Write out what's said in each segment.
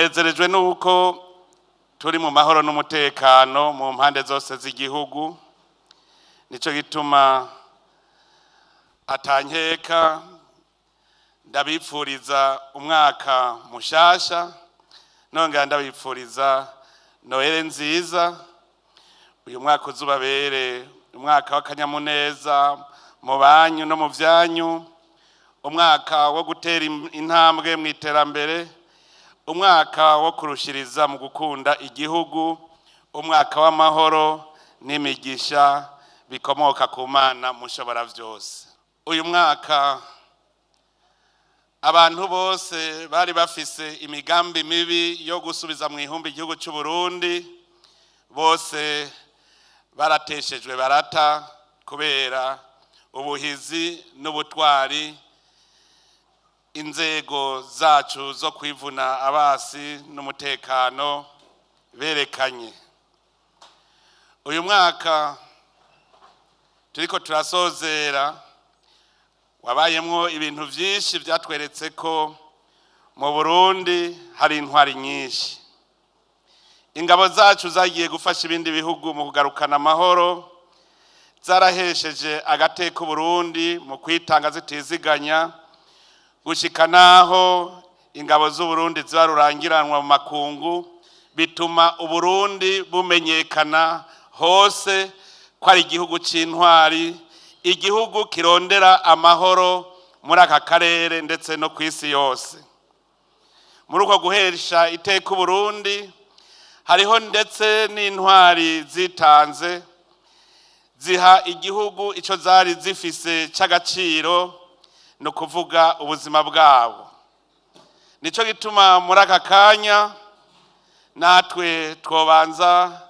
Tunezerejwe nuko turi mu mahoro n'umutekano mu mpande zose z'igihugu. Nico gituma atankeka ndabipfuriza umwaka mushasha, nongera ndabipfuriza Noheli nziza. Uyu mwaka uzubabere umwaka w'akanyamuneza mu banyu no mu vyanyu, umwaka wo gutera intambwe mu iterambere, umwaka wo kurushiriza mu gukunda igihugu, umwaka w'amahoro n'imigisha bikomoka ku Mana mushobora vyose. Uyu mwaka abantu bose bari bafise imigambi mibi yo gusubiza mu ihumbi igihugu cy'u Burundi, bose barateshejwe barata kubera ubuhizi n'ubutwari inzego zacu zo kwivuna abasi n'umutekano berekanye. Uyu mwaka turiko turasozera wabayemwo ibintu vyinshi vyatweretse ko mu Burundi hari intwari nyinshi. Ingabo zacu zagiye gufasha ibindi bihugu mu kugarukana amahoro, zarahesheje agateka Uburundi mu kwitanga zitiziganya, gushika naho ingabo z'Uburundi ziba rurangiranwa mu makungu, bituma Uburundi bumenyekana hose ko ari igihugu c'intwari, igihugu kirondera amahoro muri aka karere ndetse no ku isi yose. Muri uko guhesha iteka Uburundi, hariho ndetse n'intwari zitanze ziha igihugu ico zari zifise c'agaciro, ni ukuvuga ubuzima bwabo. Nico gituma muri aka kanya natwe twobanza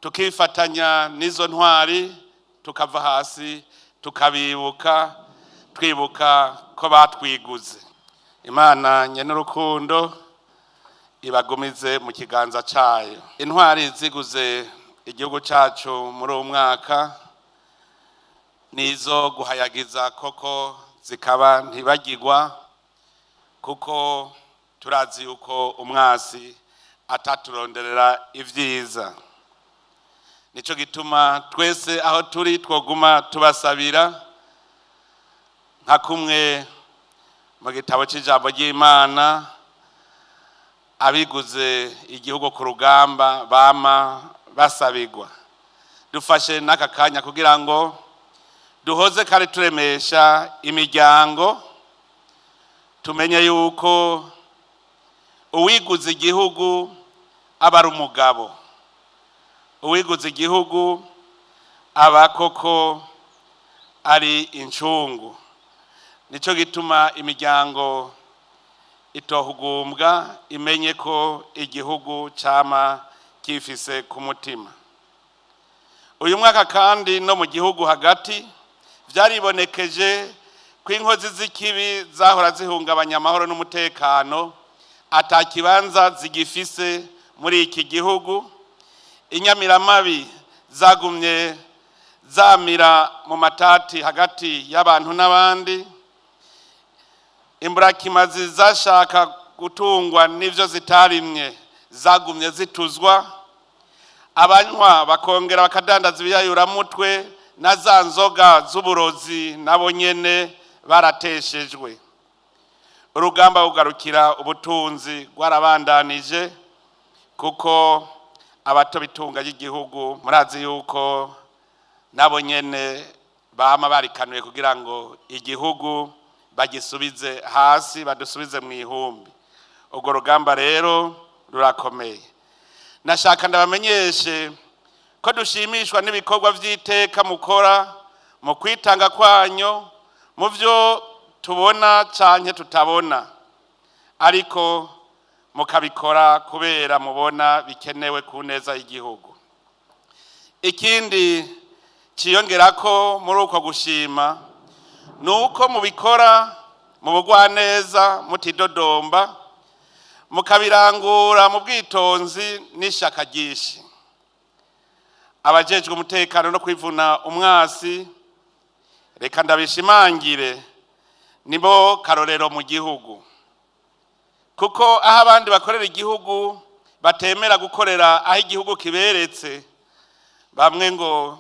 tukifatanya n'izo ntwari, tukava hasi tukabibuka, twibuka ko batwiguze. Imana nyenurukundo ibagumize mu kiganza cayo. Intwari ziguze igihugu cacu muri uwu mwaka nizo guhayagiza koko, zikaba ntibagirwa, kuko turazi yuko umwasi ataturonderera ivyiza. Nico gituma twese aho turi twoguma tubasabira, nka kumwe mu gitabo c'ijambo ry'Imana abiguze igihugu ku rugamba bama basabigwa. Dufashe n'aka kanya kugira ngo duhoze kandi turemesha imiryango, tumenye yuko uwiguze igihugu aba ari umugabo, uwiguze igihugu aba koko ari incungu. Nico gituma imiryango itohugumbwa, imenye ko igihugu cama kifise ku mutima. Uyu mwaka kandi no mu gihugu hagati vyaribonekeje ko inkozi z'ikibi zahora zihungabanya amahoro n'umutekano ata kibanza zigifise muri iki gihugu. Inyamiramabi zagumye zamira mu matati hagati y'abantu n'abandi, imburakimazi zashaka gutungwa n'ivyo zitarimye zagumye zituzwa, abanywa bakongera bakadandaza ibiyayuramutwe na za nzoga z'uburozi nabo nyene barateshejwe. Urugamba kugarukira ubutunzi rwarabandanije, kuko abato bitunga y'igihugu murazi yuko nabo nyene bama barikanuye kugira ngo igihugu bagisubize hasi, badusubize mu ihumbi. Urwo rugamba rero rurakomeye. Nashaka ndabamenyeshe ko dushimishwa n'ibikorwa vy'iteka mukora mu kwitanga kwanyu, mu vyo tubona canke tutabona, ariko mukabikora kubera mubona bikenewe ku neza y'igihugu. Ikindi ciyongera ko muri uko gushima ni uko mubikora mu bugwaneza, mutidodomba, mukabirangura mu bwitonzi n'ishaka ryinshi. Abajejwe umutekano no kwivuna umwasi, reka ndabishimangire, nibo karorero mu gihugu. Kuko aho abandi bakorera igihugu batemera gukorera aho igihugu kiberetse, bamwe ngo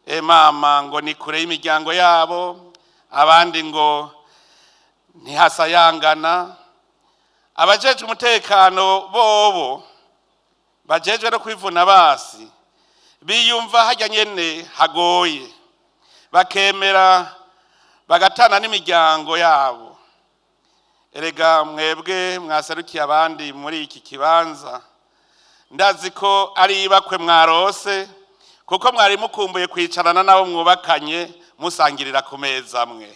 "E mama", ngo ni kure y'imiryango yabo, abandi ngo ntihasayangana. Abajejwe umutekano bobo bajejwe no kwivuna basi biyumva hajya nyene hagoye, bakemera bagatana n'imiryango yabo. Erega mwebwe mwaserukiye abandi muri iki kibanza, ndazi ko ari ibakwe mwarose, kuko mwari mukumbuye kwicarana n'abo mwubakanye, musangirira ku meza amwe.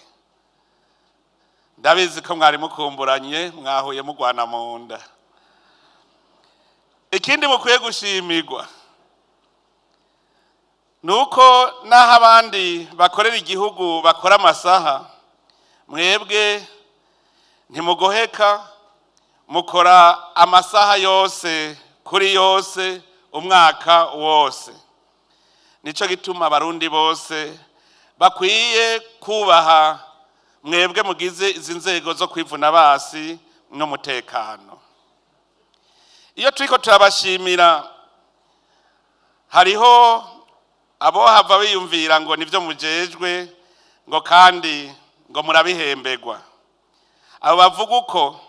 Ndabizi ko mwari mukumburanye, mwahuye mugwana mu nda. Ikindi mukwiye gushimirwa ni uko n'aho abandi bakorera igihugu bakora amasaha, mwebwe ntimugoheka, mukora amasaha yose kuri yose, umwaka wose. Nico gituma Abarundi bose bakwiye kubaha mwebwe mugize izi nzego zo kwivuna basi n'umutekano. Iyo turiko turabashimira, hariho abo hava biyumvira ngo nivyo mujejwe, ngo kandi ngo murabihemberwa. Abo bavuga uko,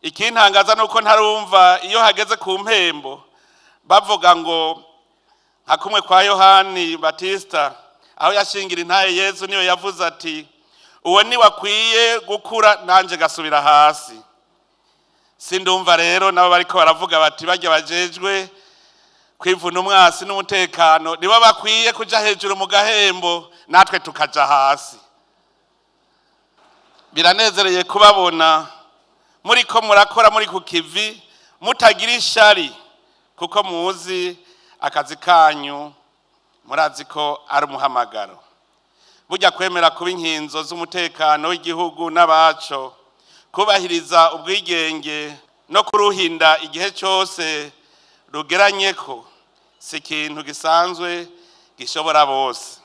ikintangaza nuko ntarumva iyo hageze ku mpembo bavuga ngo nka kumwe kwa Yohani Batista, aho yashingira intahe Yezu, niyo yavuze ati: "Uwo ni wakwiye gukura, nanje gasubira hasi." Sindumva rero nabo bariko baravuga bati barya bajejwe kwivuna umwasi n'umutekano nibo bakwiye kuja hejuru mu gahembo, natwe tukaja hasi. Biranezereye kubabona muri ko murakora muri ku kivi, mutagira ishari, kuko muzi akazi kanyu, murazi ko ari umuhamagaro. Burya kwemera kuba inkinzo z'umutekano w'igihugu n'abaco, kubahiriza ubwigenge no kuruhinda igihe cyose rugeranye ko, si ikintu gisanzwe gishobora bose.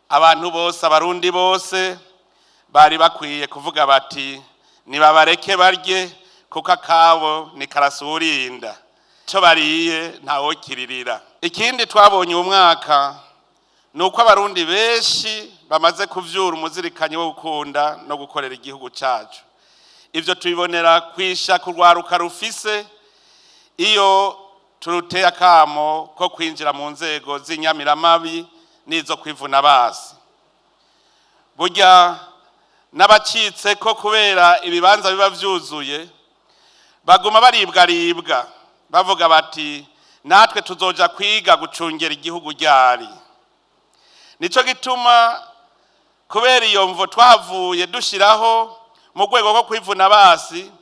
Abantu bose, Abarundi bose bari bakwiye kuvuga bati: "Nibabareke barye, kuko akabo ni karasurinda, icyo bariye ntawokiririra." Ikindi twabonye uyu mwaka ni uko Abarundi benshi bamaze kuvyura umuzirikanyi wo gukunda no gukorera igihugu cacu. Ivyo tubibonera kwisha kurwaruka rufise iyo turuteye akamo ko kwinjira mu nzego z'inyamiramabi n'izo kwivuna basi. Burya n'abacitse ko kubera ibibanza biba vyuzuye, baguma baribwaribwa, bavuga bati: "Natwe tuzoja kwiga gucungera igihugu ryari?" Nico gituma kubera iyo mvo twahavuye dushiraho mu rwego rwo kwivuna basi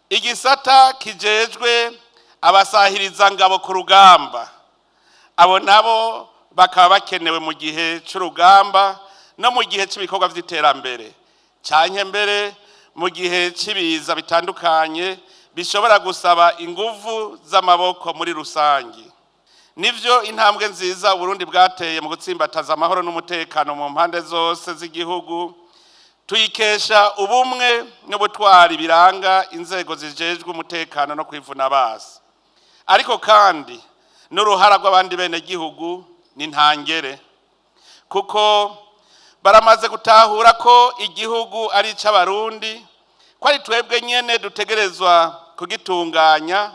igisata kijejwe abasahiriza ngabo ku rugamba. Abo nabo bakaba bakenewe mu gihe c'urugamba no mu gihe cy'ibikorwa vy'iterambere, canke mbere mu gihe cy'ibiza bitandukanye bishobora gusaba inguvu z'amaboko muri rusangi. Nivyo, intambwe nziza Uburundi bwateye mu gutsimbataza amahoro n'umutekano mu mpande zose z'igihugu tuyikesha ubumwe n'ubutwari biranga inzego zijejwe umutekano no kwivuna basi, ariko kandi n'uruhara rw'abandi bene gihugu ni ntangere, kuko baramaze gutahura ko igihugu ari icy'Abarundi, ko ari twebwe nyene dutegerezwa kugitunganya,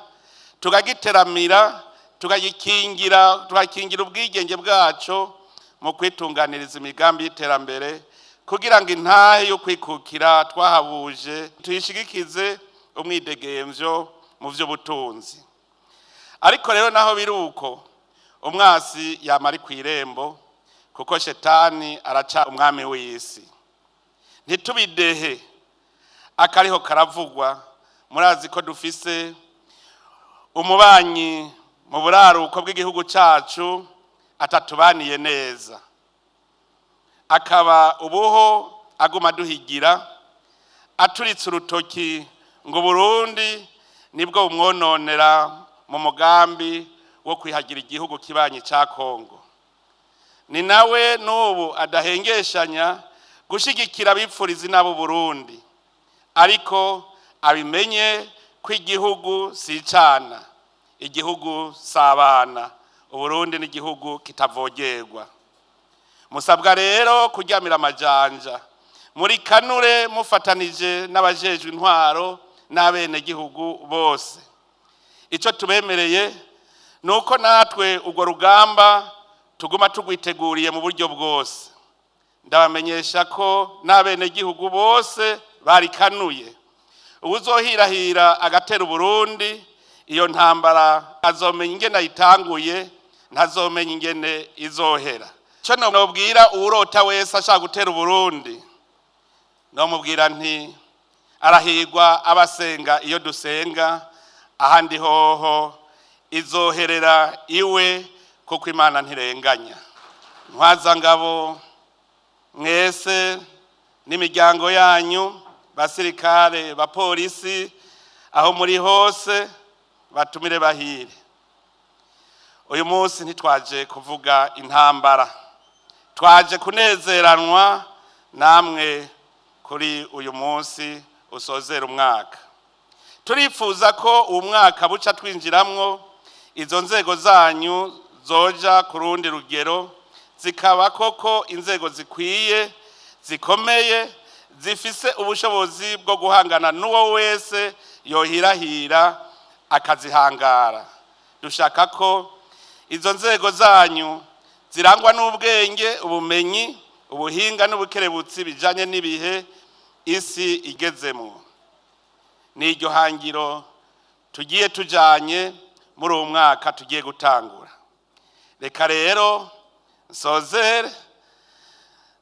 tukagiteramira, tukagikingira, tugakingira ubwigenge bwaco mu kwitunganiriza imigambi y'iterambere, kugira ngo intahe yo kwikukira twahabuje tuyishigikize umwidegemvyo mu vy'ubutunzi. Ariko rero naho biri uko, umwasi yama ari kw'irembo, kuko Shetani araca umwami w'isi. Ntitubidehe akariho karavugwa. Murazi ko dufise umubanyi mu buraruko bw'igihugu cacu atatubaniye neza, akaba ubuho aguma duhigira, aturitse urutoki ngo Burundi nibwo bumwononera mu mugambi wo kwihagira igihugu kibanyi ca Kongo. Ni nawe n'ubu adahengeshanya gushigikira abipfuriza inabo Burundi, ariko Abimenye ko igihugu si icana, igihugu si abana. Uburundi ni igihugu kitavogerwa. Musabwa rero kuryamira amajanja muri kanure, mufatanije n'abajejwe intwaro n'abenegihugu bose. Icyo tubemereye ni uko natwe urwo rugamba tuguma tugwiteguriye mu buryo bwose. Ndabamenyesha ko n'abenegihugu bose barikanuye. Uwuzohirahira agatera Uburundi, iyo ntambara azomenya ingene ayitanguye, ntazomenya ingene izohera. Icyo nobwira uwurota wese ashaka gutera Uburundi, nomubwira nti: arahigwa abasenga iyo dusenga, ahandi hoho izoherera iwe, kuko Imana ntirenganya. Ntwazangabo mwese n'imiryango yanyu, basirikare, bapolisi, aho muri hose, batumire bahire. Uyu munsi ntitwaje kuvuga intambara, twaje kunezeranwa namwe kuri uyu munsi usozera umwaka. Turifuza ko uwo mwaka buca twinjiramwo, izo nzego zanyu zoja ku rundi rugero, zikaba koko inzego zikwiye, zikomeye, zifise ubushobozi bwo guhangana n'uwo wese yohirahira akazihangara. Dushaka ko izo nzego zanyu zirangwa n'ubwenge, ubumenyi, ubuhinga n'ubukerebutsi bijanye n'ibihe isi igezemwo. N'iryo hangiro tugiye tujanye muri uwo mwaka tugiye gutangura. Reka rero nsozere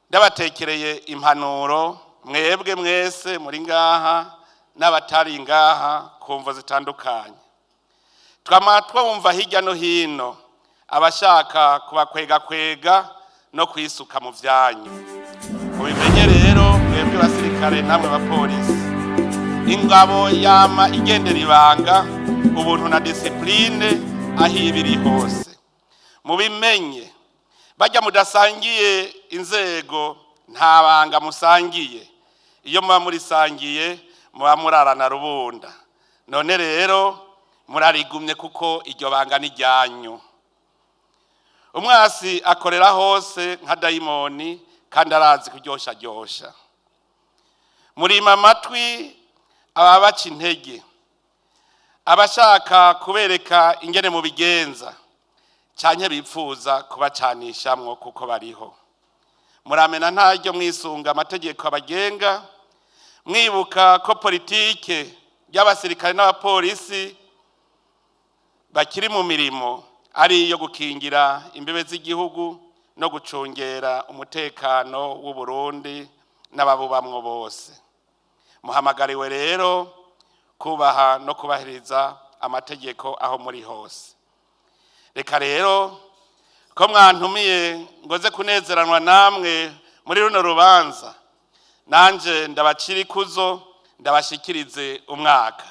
ndabatekereye impanuro, mwebwe mwese muri ngaha n'abatari ngaha ku mvo zitandukanye. Twama twumva hirya no hino abashaka kubakwegakwega no kwisuka mu vyanyu. Mubimenye rero, mwebwe basirikare namwe bapolisi, ingabo yama igendera ibanga, ubuntu na discipline aho iba iri hose. Mubimenye, bajya mudasangiye inzego nta banga musangiye. Iyo muba murisangiye, muba murarana rubunda. None rero murarigumye, kuko iryo banga ni ryanyu. Umwasi akorera hose nka dayimoni, kandi arazi kuryosharyosha. Murima amatwi ababaca intege, abashaka kubereka ingene mubigenza, canke bipfuza kubacanishamwo, kuko bariho. Muramena ntaryo mwisunga amategeko abagenga, mwibuka ko politike y'abasirikare n'abapolisi bakiri mu mirimo ari iyo gukingira imbibe z'igihugu no gucungera umutekano w'u Burundi n'ababubamwo bose. Muhamagariwe rero kubaha no kubahiriza amategeko aho muri hose. Reka rero, ko mwantumiye ngoze kunezeranwa namwe muri runo rubanza, nanje ndabacira ikuzo, ndabashikirize umwaka.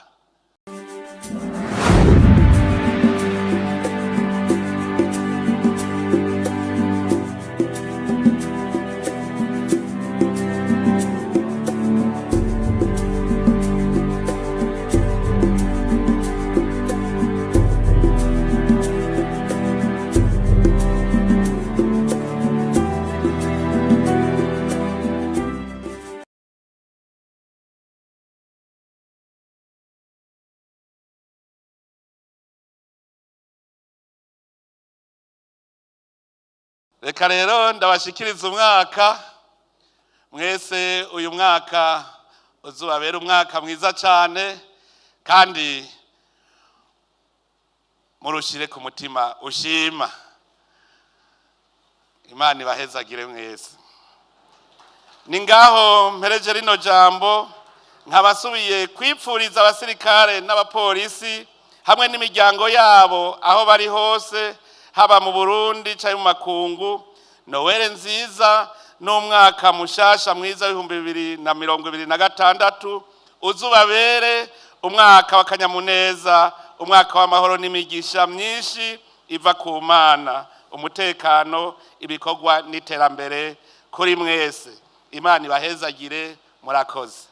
Reka rero ndabashikiriza umwaka mwese. Uyu mwaka uzubabera umwaka mwiza cyane, kandi murushire ku mutima ushima. Imana ibahezagire mwese. Ni ngaho mpereje rino jambo, nkabasubiye kwipfuriza abasirikare n'abapolisi hamwe n'imiryango yabo, aho bari hose, haba mu Burundi cyangwa mu makungu, Nowere nziza n'umwaka mushasha mwiza w'2026. Uzubabere umwaka w'akanyamuneza, umwaka w'amahoro n'imigisha myinshi iva ku Mana, umutekano, ibikorwa n'iterambere kuri mwese. Imana ibahezagire. Murakoze.